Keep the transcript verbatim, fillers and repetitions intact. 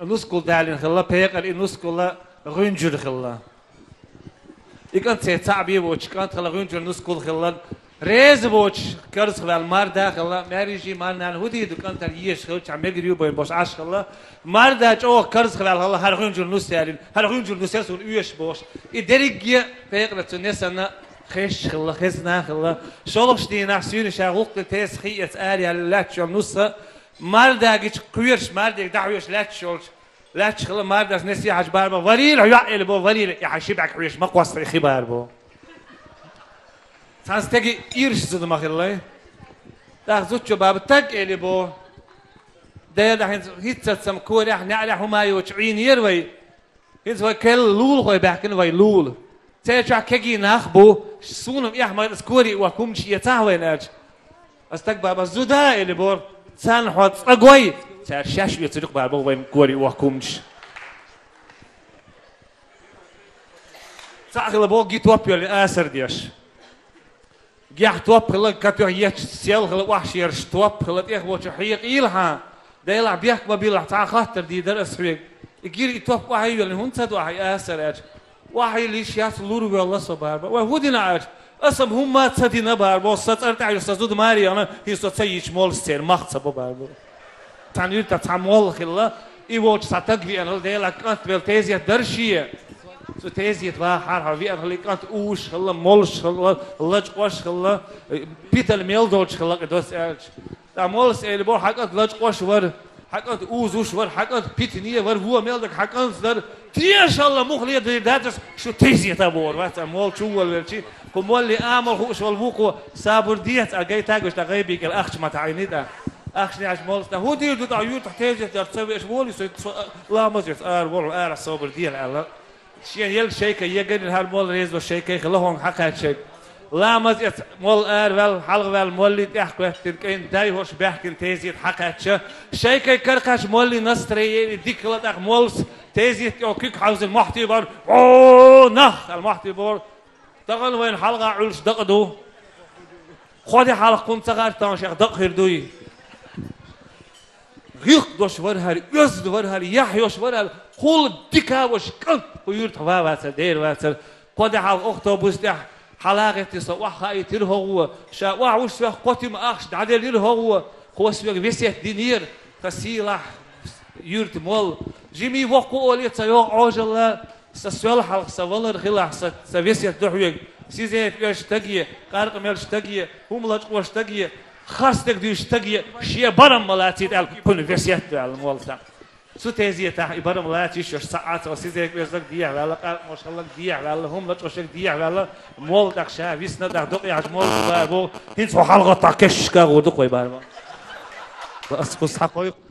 Нускал далийна хилла, пекъар и нускал гӀуьнжур хилла. И кӀант цхьа цхьаъ бе воцуш, кӀант хилла гӀуьнжур, нускал хилла. Реза воцуш, карзахваьлла марда хилла, маьркӀажий марнана хӀун дийр ду, кӀантана езаш хилча, мегар ю бен бохуш Ӏаш хилла. Марда чӀогӀа карзахваьлла хилла, хӀара гӀуьнжур нус ялийна, хӀара гӀуьнжур нус яра суна оьшуш бохуш. И дерриге пекъарца несана хезаш хилла, хезна хилла. ШолгӀачу дийнахь суьйна ша гӀуллакх тӀе теса хи эца ара яьлла лаьтташ йолу нус а, марда гича кхоьруш, мардега дӀахьоьжуш лаьтташ йолчу лаьтташ хилла, мардас несехьачу бара боху: «Варийла, хьо йоӀ», — элира боху, «варийла, и хьан ши бӀаьрг хьоьжуш ма кхоссалаш», — хи бара боху. Цхьана стеган ирс зуда ма хилла. ТӀаккха зудчо бара боху: «Таг», — элира боху. Дела, хӀинца хӀинццалц корехь, неӀарехь хӀума йоцуш Ӏийнера вай. ХӀинца вай керла лулахой баьхкина, вай лула. Церан чохь кегий нах а бу, суна-м эхь ма-, ас корий охьа хӀуманаш эцахьа вайна аьлча. Ас стаг бара боху: «Зуда», — элира боху, — «царна хьо цкъа гой, цара шаьш оьцур ю-кх», — бара боху, — «вайна корий охьа хӀуманаш». Цхьаъ хилла боху ги топ йолу асар деш. Гехь топ хилла, катоьхна етташ сел хилла, охьашераш топ хилла, тӀехволчо хьекъийла хьан, Делахь бехк ма биллахь, цхьа а хаттар дийр дара ас хьоьга. И гира и топ охьайоьллина хӀунда ца до ахь и асар аьлча, охьайилла йиш яц, лур воьлла со, бара боху. Вай, хӀун дина аьлча, ас-м хӀумма а ца дина, бара боху, сан цӀар тӀехь ю, сан зуда маре яхна, хӀинца со ца йийцича моллас церан мах ца бо, бара боху. Цхьана юьртахь цхьа молла хилла, и волчу цхьа таг веана хилла, Делан кӀант велла тезет дара шен. Цу тезета вахахьара хьо веана хилла, и кӀант уьш хилла, моллаш хилла, лачкъош хилла, питана мел долчу хилла, кхин доцца аьлча. ТӀаккха моллас элира боху: «Хьан кӀант лачкъош вара, хьан кӀант узуш вара, хьан кӀант питане вара, вон мел дерг хьан кӀант дара, тешалла муххале дийр дац ас, шу тезета а бохур вац», — аьлла, молла чуволавелча, кху моллин амал хууш волу вукхо: «Сабур де», — аьлла, гайта а гуш, тӀаккха гӀайби кӀел ахча ма таӀийни тӀаккха. Ахча нехьаш моллас тӀаккха: «ХӀун дийр ду тӀаккха, юьртахь тезет деш ца веаш волий со, со ламаз эца ара волу, ара собар дела», — аьлла. Шен елла шайка егарина хӀара молла резо шайкай хилла хӀонга хьакхаьчча. Ламаз эца молла араваьлла, хьалхаваьлла молли тӀехкхоьттина кӀайн дай хӀорш баьхкина тезета хьакхаьчча. Шайкай каракхаьчча молли настроение дика хилла тӀаккха моллас тезета тӀехь куьг хьовзина мохь тийбар: «О, нах!» — аьлла мохь тийбар. Тахана вайна хьалха Ӏуьллуш дакъа ду. Кхо де хьалха кхунна ца гӀарта тахана шех дакъа хир дуй? ГӀиллакх долуш вара хӀара, оьзда вара хӀара, яхь йолуш вара хӀара, кхул дика а волуш кӀант кху юьртахь ван вацара, дера вацара. Кхо де хьалха автобус тӀехь хьала а гӀеттина со охьахаийтира хӀокхо. Ша охьавуьжуш соьх кхо тима ахча дӀаделира хӀокхо. Кхо соьга весет динера, тхан сийлахь юьртан молла. Жимий воккха олий ца йогӀу Ӏожалла. Сан сол хьалха, сан валар хилахь, сан, сан весет ду хьоьга. Сизепа оьзуш стаге, къаркъа меллачу стаге, хӀума лачкъош стаге, харцдерг дуьйцуш стаге, шен барам ма лацийта аьлла, кхунна весет ду аьлла моллас. Цу тезетахь и барам лаца йиш йолуш цхьа а ца, сизепа оьзург дехьаваьлла, къаркъа меллачу стаг дехьаваьлла, хӀума лачкъош стаг дехьаваьлла, молла тӀаккха ша висна тӀаккха докъехьа молла бара боху, хӀинца хьо хьалха тӀаккха кешнашка гӀур ду-кх вай бара боху. Ас кхуза схьакхойкху.